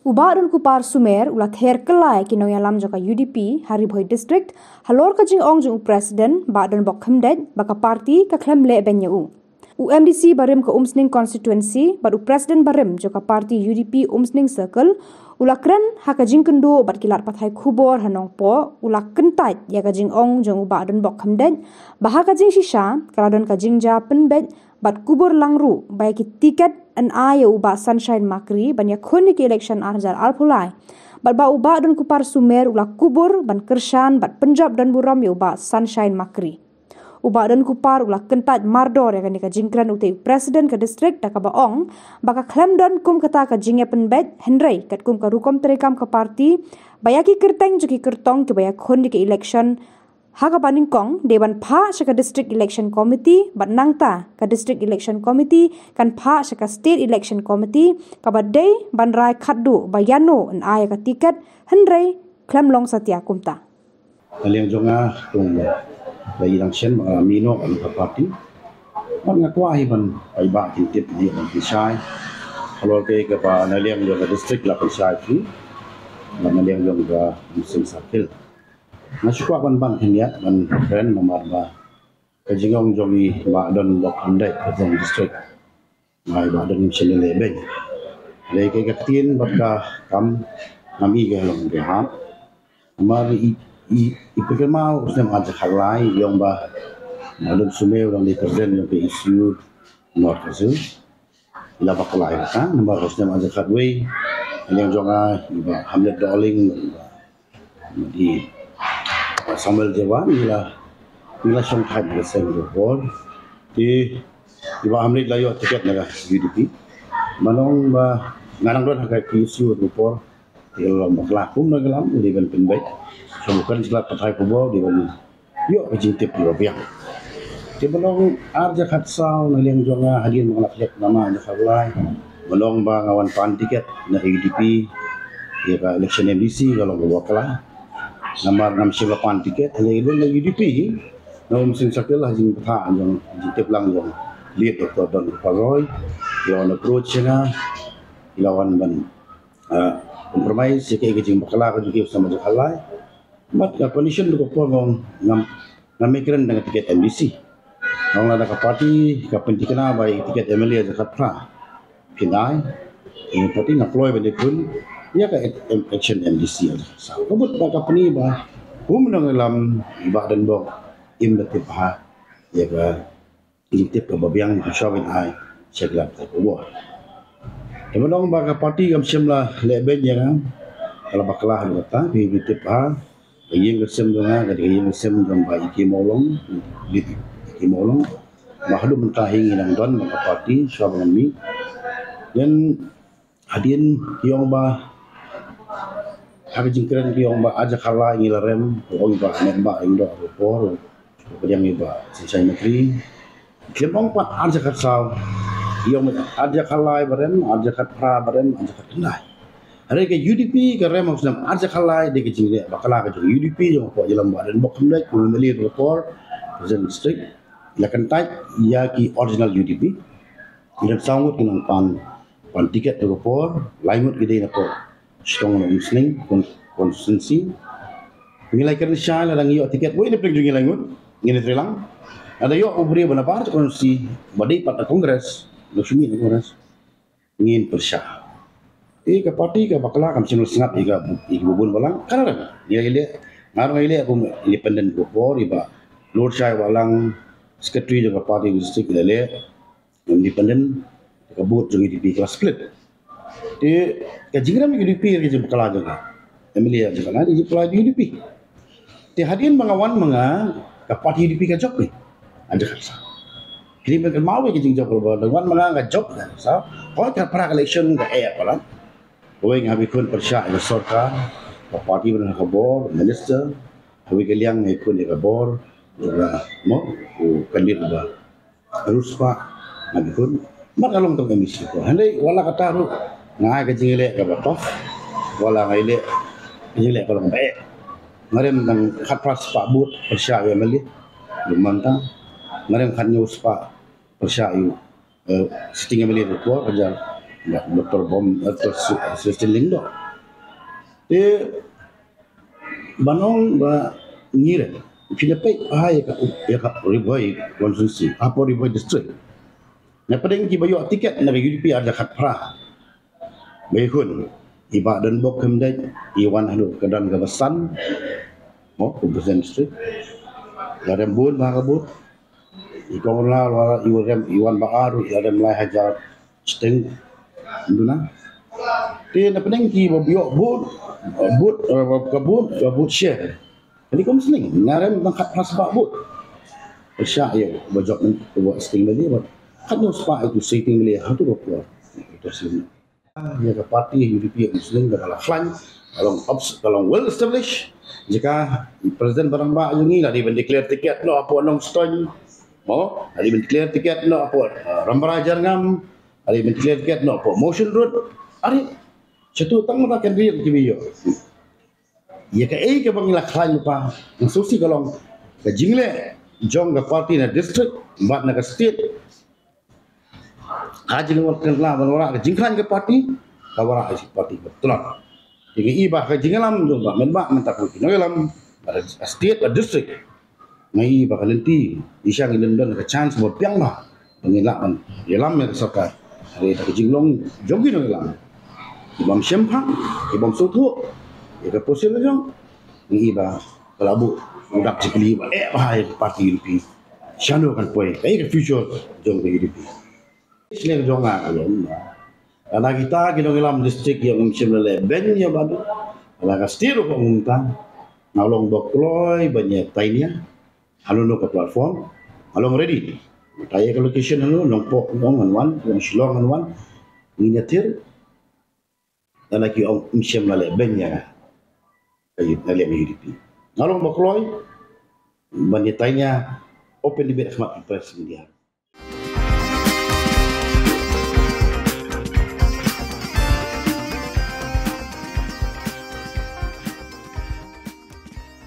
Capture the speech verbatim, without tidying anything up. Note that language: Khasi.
U Bah Donkupar Sumer u la ther kylla ïa ki nongïalam jong ka U D P ha Ri Bhoi District halor ka jingong jong u President Bah Donbok Khymdeit ba ka party ka khlem leh beiñ ïa u. U M D C barim ka Umsning Constituency bad u President barim jong ka party U D P Umsning Circle u la kren ha ka jingkynduh bad ki lad pathai khubor ha Nongpoh, u la kyntait ïa ka jingong jong u Bah Donbok Khymdeit ba ha ka jingshisha ka la don ka jingjia pynbeit bad kubur lang ruh ba ïa ki tiket yn ai ïa u Bah Sunshine Makri ban ïakhun ïa ki election ar hajar arphew lai, bad ba u Bah Donkupar Sumer u la kubur ban kyrshan bad pynjop donburom ïa u Bah Sunshine Makri. U Bah Donkupar u la kyntait mardor ïa kane ka jingkren u tei u President ka district da kaba ong ba ka khlem don kum kata ka jingïapynbeit, hynrei katkum ka rukom treikam ka party ba ïa ki kyrteng jong ki kyrtong kiba ïakhun ïa ki election ha kaba nyngkong dei ban phah sha ka District Election Committee bad nangta ka District Election Committee kan phah sha ka State Election Committee kaba dei ban rai khatduh ba ïano yn ai ïa ka tiket, hynrei khlem long satia kumta. Na liang jong nga, kum ba i dang shen ba nga la mih noh na ka party, bad nga kwah hi ban paidbah kin tip, ïa ban pynshai halor kaei kaba na liang jong ka district la pynshai phi, bad na liang jong ka Umsning Circle. Nga shu kwah ban ban khyndiat ban kren namar ba ka jingong jong i Bah Donbok Khymdeit ka jong district, nga i Bah Don Shelley Lebeng. Dei ka, ka ktien bad ka kam ngam i ka long ka hap. Namar i, i, i pyrkhat ma u snem ar hajar khatlai i ong ba Bah Don Sumer u dang dei president jong ka E C U North Khasi. I la bakla ïa kata namar u snem ar hajar khatwei, na liang jong nga i Bah Hamlet Dohling, i Bah Samuel Jyrwa, ngi la, ngi la shongthait na ka seng ka por. Te i Bah Hamlet la ïoh tiket na ka U D P. Ban ong ba nga dang don ha ka K S U ka por, te ka long bakla, kumno ka long, u dei ban pynbeit. Sha u kan jylla pathai khubor, u dei ban ïoh ka jingtip kaba biang. Te ban ong ar hajar khatsaw na liang jong nga, hadien ba nga la phet namar ar hajar khatlai, ban ong ba nga wan pan tiket na U D P ïa ka election M D C ka long kaba bakla. Namar ngam shym la pan tiket, hynrei na U D P, na Umsning Circle ha jingpyrta jong, jingtip lang jong Late Doctor Donkupar Roy, i la wan approach ïa nga, i la wan ban, ah, compromise ïa ka, ïa ka jingbakla ka jong ki u snem ar hajar khatlai. Bad ka condition ka por ngam, ngam, ngam ïakren da ka tiket M D C. Nga ong lada ka party ka pynthikna ba ïa ka tiket M L A ar hajar khatphra phin ai, ïa ka party nga kloi ban ïakhun ïa ka e-, em-, election M D C ar hajar khatsaw. Ka mut ba ka pyni ba kum u nongïalam i Bah Donbok im da tip bha ïa ka jingtip kaba biang ha shuwa ban ai sha ki lad pathai khubor. Te ban ong ba ka party kam shym la leh beiñ ïa nga, ka la bakla haduh katta, phi, phi tip bha. Ka ïing ka sem jong nga ka dei ka ïing ka sem jong Bah E K Mawlong, Bah E K Mawlong. Ba haduh mynta hi ngi dang don bad ka party shuwa ba ngan mih. Then hadien ki ong ba, ha ka jingkren ki ong ba ar hajar khatlai ngi la rem, ki ong ba Metbah Lyngdoh ka por, pdiang ïa Bah Sunshine Makri. Ki ong pat ar hajar khatsaw, ki ong ar hajar khatlai ba rem, ar hajar khatphra ba rem, ar hajar khatkhyndai. Hynrei ka U D P ka rem ha u snem ar hajar khatlai, dei ka jingleh bakla ka jong U D P jong ka pdeng jylla Bah Donbok Khymdeit kum M L A ka por, President District. La kyntait ïa ki original U D P. Ki dang saw ngut ki nang pan, pan tiket ha ka por, lai ngut ki dei na ka por. Shatong na Umsning con-, constituency. Ngi la kren shai, lada ngi ïoh tiket wei na pdeng jong ngi lai ngut, ngin ïatreilang. Lada ïoh u briew ba na bar constituency ba dei pat na Congress, na shu mih na Congress, ngin pyrshah. Te ka party ka bakla kam shym la sngap ïa ka, ïa ka bun balang. Ka la rem. Ngi la ïaleh, nga ruh nga ïaleh kum independent ka por, i Bah Lorshai Wahlang, secretary jong ka party district, i la leh independent, ka vote jong U D P ka la split. Te ka jingrem U D P ka jingbakla jong ka. M L A jong ka la jingbakla U D P. Te hadien ba nga wan ma nga, ka party U D P ka jop hi. Ar hajar khatsaw. Hadien ba nga wan ma nga ka jingjop, ba nga wan ma nga ka jop ka sa. Hooid ka para election ka eh palat. Hooid nga hap ban khun pyrshah ïa ka sorkar, ka party ba don ha ka bor, minister. Hooid ka liang nga khun ïa ka bor, mo, u candidate ba Ruh spah nga bi khun. Bad nga long tang M D C ko. Hynrei wat la katta ruh nga ai ka jingïaleh kaba tough. Wat la nga ïaleh ka jingïaleh ka long ba eh. Nga rem tang khatphra spah vote pyrshah ïa u M L A. Ïa u Manta. Nga rem khathynñiew spah pyrshah ïa u, eh, sitting M L A ka por, hajar Doctor Bom, Doctor Celestine Lyngdoh. Te ban ong ba ngi ruh phi la peit ha ïa ka, ïa ka Ri Bhoi constituency, hapoh Ri Bhoi district. Na pdeng kiba ïoh tiket na ka U D P ar hajar khatphra. Ba ïakhun i Bah Donbok Khyndait i wan haduh ka don kaba san. Mo, ka President District. Ïa rem bun ba ka booth. I Kong Ronald Wara i rem, i wan ba ar, ïa rem lai hajar shiteng duna. Te na pdeng kiba ïoh booth, booth, eh, ka booth, ka booth share. Kali kum sning, nga rem tang khatphra spah booth. Pyrshah ïa ba jop, ba sting lagi ba khatphra spah itu sitting lagi, ha tu ka por. Itu sitting. Ïa ka party U D P, kum sning ka la khlaiñ, ka long obs-, ka long well established. Jaka i President Barambah jong ngi la dei ban declare ticket noh hapoh Nongstoiñ. Mo, la dei ban declare ticket noh hapoh, uh, Rambrai Jyrngam, la dei ban declare ticket noh hapoh Mawshynrut. Are, shatu tang mynta kan ri ki biyo. Ïa kaei kaba ngi la khlaiñ mynta, nga sngewsih ka long ka jingleh jong ka party na district bad na ka state. Ka jingwan kan la ban wanrah ka jingkhlaiñ ka party, ka wanrah ka party ka tlot. Te ngi i ba ka jingïalam jong Bah Metbah mynta ka nongïalam, bad ka state, ka district. Ngi i ba ka lynti, i shang i lynti ka chance ba biang ba ba ngin lah ban ïalam ïa ka sorkar. Hynrei da ka jinglong jong ki nongïalam, ki bym shemphang, ki bym sngewthuh ïa ka position jong, ngi i ba ka la buh u dak jingkylli ba eh ba ha ïa ka party U D P. Shano kan poi, kaei ka future jong ka U D P. Shisha ka jong nga ka long ba lada kita ki nongïalam district ïa ngim shym la leh beiñ ïa Bah Dut, lada ka state ruh ka ngum ta, nga long ba kloi ban ïa tainia. Hano hano ka platform, nga long ready. Mynta ïa ka location hano, Nongpoh ngan wan, Shillong ngan wan, ngin ïatir. Lada ki ong ngim shym la leh beiñ ïa nga, ka U D P, nga long ba kloi ban ïa tainia open debate ha khmat press media.